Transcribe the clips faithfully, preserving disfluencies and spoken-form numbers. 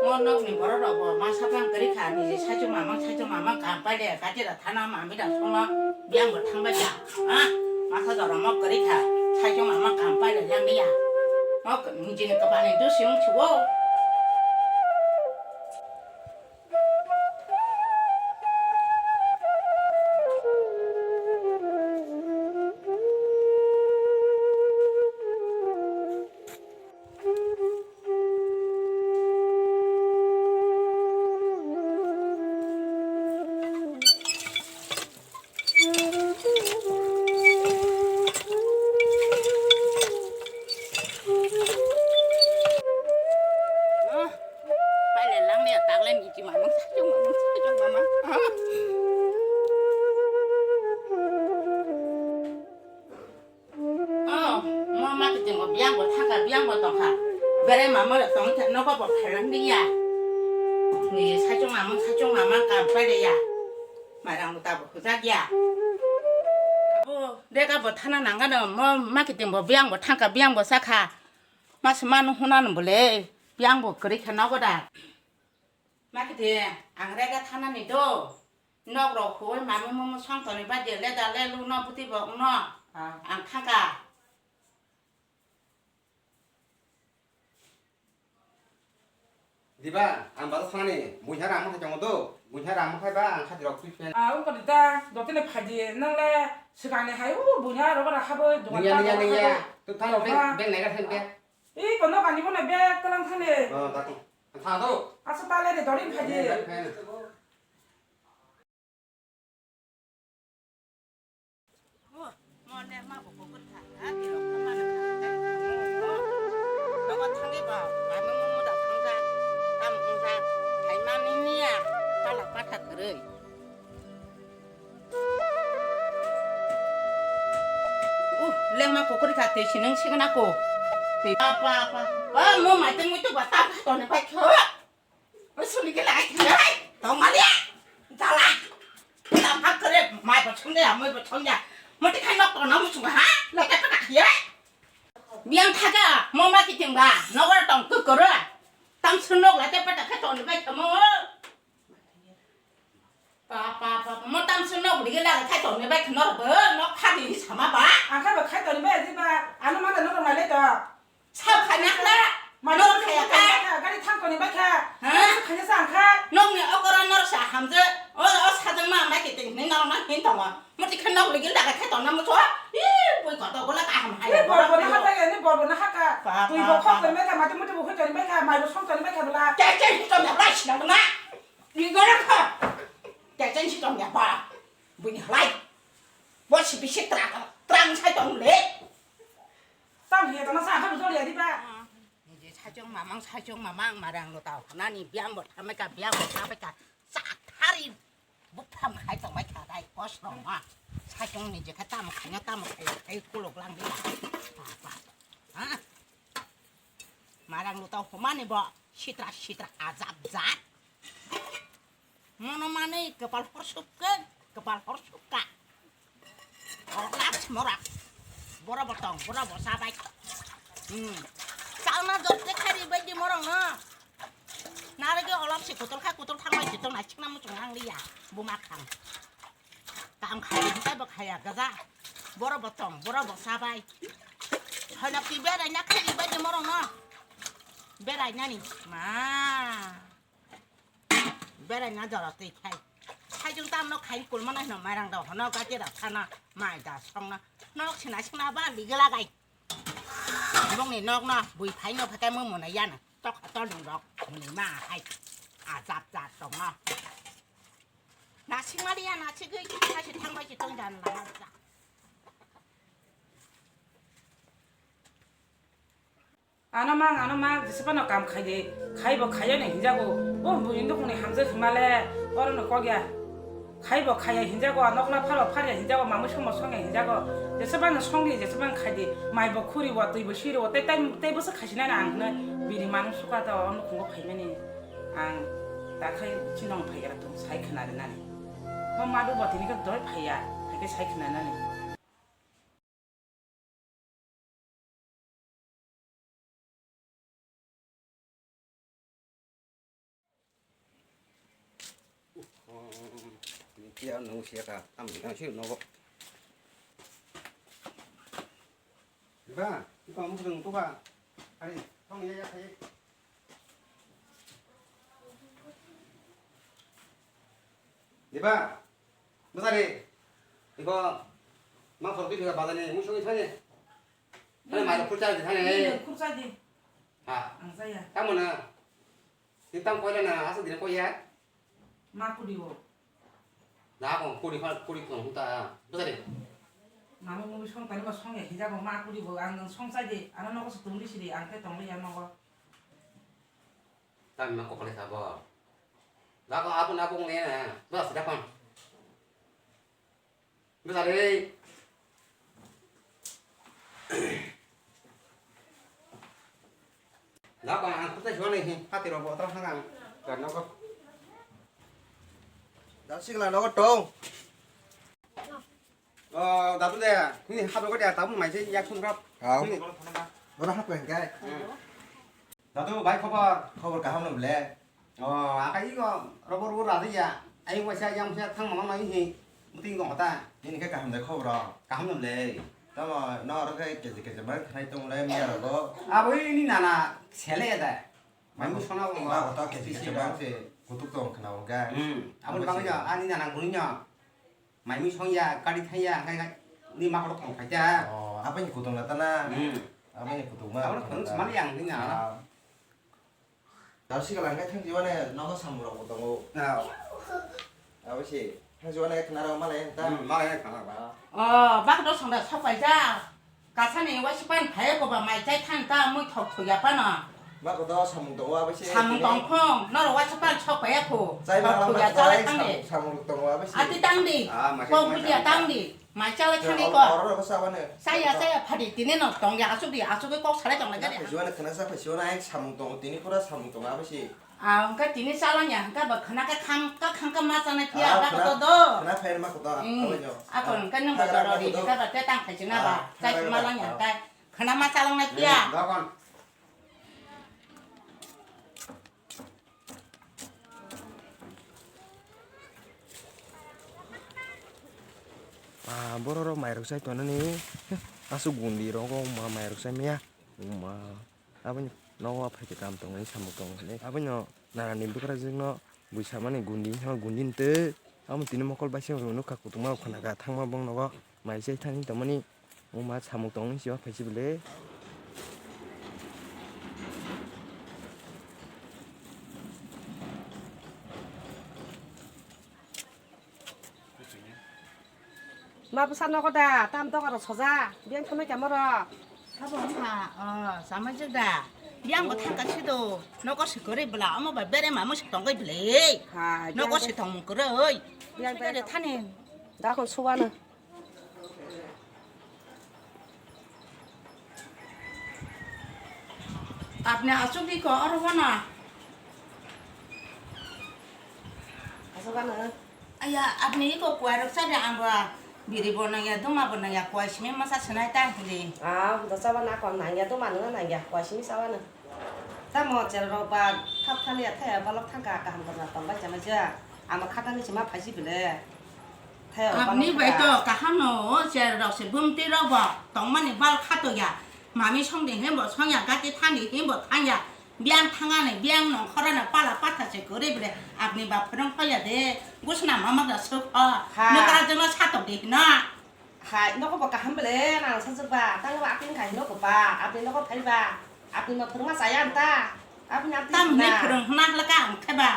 Mo nokni borok rok bo ma saprang kwrwi kha, niji saichung mamang saichung mamang kam pai de, gati da thana mami da songma biyang bo thang bai kha. Ha? Masa jora mo kwrwi kha, saichung mamang kam pai de yang de ya. Mo niji ni kwpal ni dusiyung thiwo. Paile lang le, tak le, niji mamang saichung mamang saichung mamang. Oh, mo ma kiting bo biyang bo thangkha, biyang bo tongkha. Berai mama le tong khe nogo bo pherang di ya. Ni saichung mamang, saichung mamang kam pai de ya. Mairang bo tabo hujak ya. Abo dega bo thana nangano mo ma kiting bo biyang bo thangkha, biyang bo sakha. Mas manu hunano bole biyang bo kwrwi khe nogo da. Ma kiti, ang rega thanani do. Nok rok huwi mami mumu songtoni ba de leda lelu no buti bo no. Ah. Ang thangka. Diba, ang bazar thanani, buiha rang makhai tongo do. Buiha rang makhai ba ang khati rok twi phen. Ah, ungkha da, dotini phaidi, nang le swkangni hai, u buiha rok ra habwi, dogan. Niya, niya, niya. Tu thang beng, beng nega thang beng. Ih, kono kani kono bag kalang thani. Oh, dati. Thang do. Asa tale ni dorin phaji. Ni dak phen. Oh, mo ne ma bo ko kut kha. Ha, di rok ma na kha. Nogo thangwi ba, ba no mo da thangja. Tam ungja. Hai ma ni niya. Pala patha kwrwi. Uh, lengma kokori kha tei sinang sigana ko. Tei apa apa. Ba mo mai teng muitu ba ta to ne pai kho. Oi suni ke lai kho. Tong ma dia. Jala. Tam ha kore mai ba chong ya, mai ba chong ya. Mo ti khai nok to na mo chong ha. La ta ta khia. Biang thaga mo ma kiting ba. Nogor tong ku koro. Tam sun nok la ta pa ta kha to ne pai kho mo. Pa, pa, pa, pa, mo tam se nok ligi laga khai tong ne bai khno bo, nok khadi sama ba. Ang khai bo khai tong ne bai di ba, ano ma da nok mai le to. Sa khai nak la, ma nok khai ya khai. Gari thang tong ne bai kha. Ha? Khai sa ang khai. Nok ni okoro nor sa hamje, o, o sa jang ma mai ke ting ni nok na hin tong wa. Mo ti khai nok ligi laga khai tong na mo so. Ih, boi ko to gola ka ham hai. Ni bor bo na ha ta ni bor bo na ha ka. Pa, pa, pa. Tui bo khok tong ne bai kha, ma ti mo ti bo khai tong ne bai kha, mai bo song tong ne bai kha bla. Ke ke to me bai sna na. Ni gora kha. Kecheng si tong ya ba. Buini halai. Bo si bisi tra-, trang sai tong le. Tang hiya tama sa ha jor ya di ba. Ni je saichung mamang, saichung mamang marang lo tau. Nani biang bo thamai ka, biang bo thamai ka. Sa thari. Bo tham khai tong bai ka dai kos rong ma. Saichung ni je kha tam khai na tam khai, khai kuluk lang di. Ba, ba. Ha? Marang luta humani bo sitra sitra ajab jat. Mono mani kepal horsuk ke, kepal horsuk ka. Orlak semora. Bora botong, bora bosa bai. Hmm. Salma jor ke khari bai di morong no. Nare ke olap si kutol kha kutol thang bai jitong na chikna muchung ang liya. Buma khang. Kam khai, hitai bo khaya gaja. Boro bo tong, boro bo sabai. Hono ki berai na khai, bai de morong no. Berai nani. Ma. Berai na jora tei khai. Khai jung tam no khai kul mana no mairang da hono gati da thana mai da song na. Nok sina sina ba ligela gai. Bong ni nok no bui khai no phakai mo mo na yana. Tok tol dong dok. Mo ni ma hai. A jap jap tong no. Nasing maliya, nasigwi, thangbai se, thangbai se tong jan lama ja. Ano mang, ano mang, jesa phano kam khai de, khai bo khaiya ne hinjago. O buini dukuni hamjak himale, oro no kok ya. Khai bo khaiya hinjago, anokla pharo pharya hinjago, mamui somo songya hinjago. Jesa phano songdi, jesa phano khai di, mai bo khuri o, twi bo siri o, tei, tei, tei bo se khaisina na ang hwnwi biri manung suka ta o nukhungo phaimani. Ang ta khai chinong phai gra tung sai khna rinani. Mo madu bo tini khe doi phaiya, hai khe sai khna nani. Ya, nung siya ka, tam yang sih nogo. Diba, iko mukdung tuba. Hari, tong ya ya kai. Diba, besari. Iko, mang sorti juga bazar ni, musuh ini sana. Sana mai kurca di sana. Iya, kurca di. Ha. Ang saya. Kamu na. Ni tam koila na, asal dina koya. Ma kuri o. Da ko kuri ko kuri ko ta. Bujari. Mama mui song tani ma song ya hija ko ma kuri bo ang song sa de. Ano nogo se tong di siri ang te tong ya nogo. Tam ma ko kale sa bo. Da ko abun abung ne na. Bas da kon. Bwsari. Nokong ang kutai suanai hi, hati rok bo otro hangang. Gar nokong. Dal sikla nokong tong. Oh, dadu de, hini haplo ko de, tamu mai se yak sun rap. Hau. Hini. Ora hap ko hingkai. Hmm. Dadu, bai khobor? Khobor kaham no ble. O, akai iko, robo robo radi ya. Ai waisa yang waisa thang mamang nai hi. Muting tong kota. Nini khe kaham de khobor o. Kaham no ble. Tamo no oro khe keje keje bar khnai tong le miya rogo. Abo ini nana sele da. Mai mu sona bo. Ba kota keje keje bar se kutuk tong khna o ga. Hmm. Abo bang ya, ani nana guni ya. Mai mui song ya, kari thang ya, hingke ni ma kotor tong khaita. Oh, aboni kutung na tana. Hmm. Aboni kutung ma. Aboni kutung semali yang ni na. Ah. Dal sikala hingke thang jiwane nogo samung rok bo tongo. Ah. Abo si, thang jiwane khna rok malai ta. Hmm, malai khna ba. Oh, bak do song da sok pai ja. Kasani waisa pan phai ko ba mai chai than ta mui thok thuya pano. Ma ko do samung tongo abo se. Samung tong phung, noro waisa pan sok phai ko. Chai thok ma thuya ma chai chai thang de. Samung tongo abo se. Ati tang di. Ah, ma ko bulia tang di. Mai chai thang di ko. Oro ro sa wane. Saya saya phadi tini no tong ya asuk di asuk ko sare tong lagi. Juana khna sa phai siwana ai samung tongo tini pura samung tongo abo se. Ah, hingke tini chalangya, hingke bo khna khe kham, ka kham ka ma chanai phiya, ah, ba khna, koto do. Khna phaima koto, hmm, aboni. Ako hingke nung bo jora ri, hingke ba te tang khai china ba, ah, chai ma langya, hingke khna ma chalangnai phiya. Hmm, dogon. Ah, borok rok mairok chai tonani, aswk gundi rogo ma mairok chai maya, ma. Aboni nogo phai khe kam tongo, samung tongo hinwi. Abono narani bwkrajwkno bui samani gundi hinwi gundi hwntwi. Amo tini mokol baisa nukha, kutung ma khwna ga thangma bong nogo mai chai thani tongmani. Wngma samung tongo hinwi phai si bwle. Ma bwsa nogo da, tam doga rok soja, biyang thangma khe morok. Abo wngkha, o, samajik da. Biyang bo thangka sido, nogo si kwrwi bwla, omo bai bere mamung si tongwi bwle. Hai, nogo biyang si tongmung kwrwi. Biyang bere thani. Da khon suwano. Apni aswk di ko oro wano. Aswk wano. Aya, apni iko kuairok sa de ang bo biri bo nangya, duma bo nangya, kuai simi masa swnai ta hili. Ah, do chaba na kon nangya, duma nangya, kuai simi chaba na. Tamo cherok ba thap thaliya thaya balok thangka kaham kwrwng tong bai chama ja. Ama khatani sima phaisi bile. Thaya balok thangka. Aboni bai to kaham no o cherok se bumti rok bo tongmani bal khato ya. Mami songdi himbo songya, gati thangdi himbo thangya. Biyang thangani, biyang nongkhorani pala patha se kwrwi bile. Aboni ba phwrwng khoya de. Gusna mama da sukha. Ha. Nokra jema satok de hino. Hai, nogo bo kaham bele, nang sajwk ba, tang ba apni khai nogo ba, apni nogo phai ba, apni ma phwrwngma chaya anta, apni apni tam ni phwrwng hwnna hwlaka ang khe ba.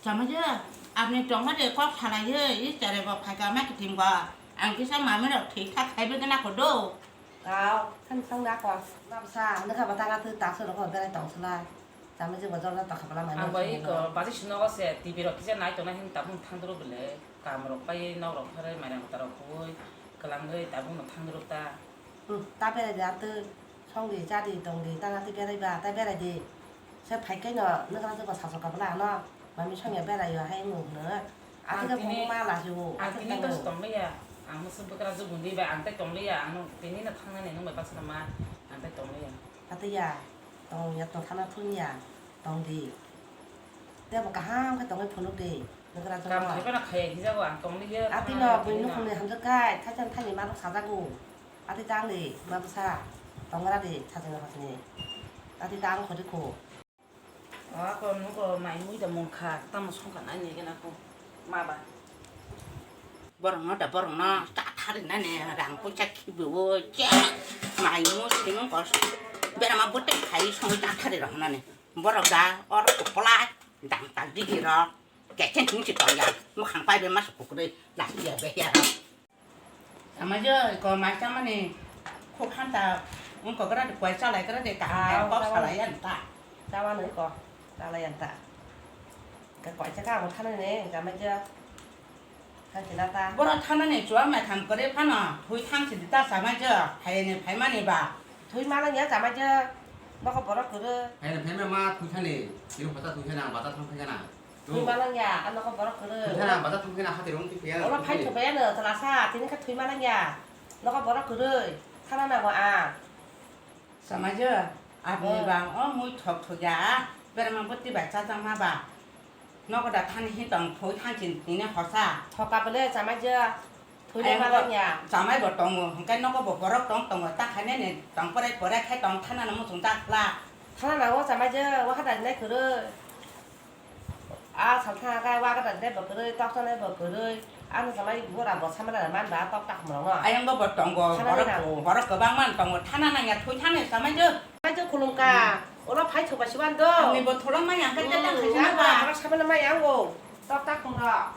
Chamaja, apni tongma de kok salai he, i chere bo phai ka ma kiting ba, ang kisa mami rok thik thak khai be gana ko do. Tao, thani thang da ko. Nabsa, nokha ba tanga twi taksa rok berai tong sala. Tamo je bojor na tokha bala mani. Ang bai ko baji sinogo se T V rok kisa nai tongna hin tabung thang duro bele. Kam rok pai nok rok pharai mairang kota rok pui. Kwlangwi tabung no thang duro ta. Hmm, ta berai de atwi. Song di, cha di, tong di, tanga twi berai ba, ta berai di. Se phai khe no, nokha je bo saso kabla ano. Mami songya berai yo hai wng hwno. Ati ang khe tini, phunukma lachiwo, ang ati tini khe tongo. Tos tongliya. Ang musu bwkra jugundi bai ang tai tongliya. Ang tini no thangnani nung bai baksa ma ang tai tongliya. Ati ya. Tong ya, tong thana thung ya, tong di. Tebo kaham khe tongwi phunuk di, nukra jora. Kam khaibana khaya hijago ang tongli ya. Ati no bui nukhungni hamjak kai, thaisa thani manuk sajago. Ati tang di, ma bwsa, tongra di, sajani hosni. Ati tang khori kho. Ako nugo mai mui da mungkha, tamo songkha nai ni gana ko, ma ba. Borokno da borokno cha tharinani rang puisa khibiwi che mai mui sini kos berama bwtwi khai songwi cha thari rok nani borok da or kuplai dang tak digi rok kecheng hing si tong ya mukhang pai be mas kukrwi last year be ya rok. Sama je ko mai chamani khuk hanta ungko gra de koi chalai gra de ka kok salai an ta. Chamani ko chalai an ta. Ka koi cha ka mo thana ne, sama je. Thangchila ta. Borok thanani chuwa mai tham kwrwi phano thwi thangchili ta sama je, phaini phaimani ba. Thwi malangya sama je, nokho borok kwrwi. Phaini phaima ma thwi thani, tini hota thwi thani ang bata thang phai kana. Thwi malangya, ang nokho borok kwrwi. Thwi thani ang bata thang phai kana hati rong thwi phai kana. Olo phai thwi phai ano, chalasa, tini kha thwi malangya. Nokho borok kwrwi, thana nango ang. Sama je, aboni ba, o mui thok thok ya, berma bwtwi bai chajakma ba. Nogo da thani hin tong thoi thanchi tini hosa. Thoka bole chamai je thoi le malangya. Chamai bo tongo, hingke nogo bo borok tong tongo, ta khainani tong porai porai khai tong thana no muchung jak la. Thana nango chamai je, waha da nai kwrwi. A sal thana kai waha da de bo kwrwi, tok thana bo kwrwi. Ano chamai bora bo samala man ba tok tak mrong no. Ayang bo bo tongo, borok kwbang man tongo, thana nangya thoi thana chamai je. Phai to khulumkha. Oro phai thokba siban do. Ani bo thola mai ang khe tetang khaisa na ba. Oro sabana mai ang o. Tok tak khumra.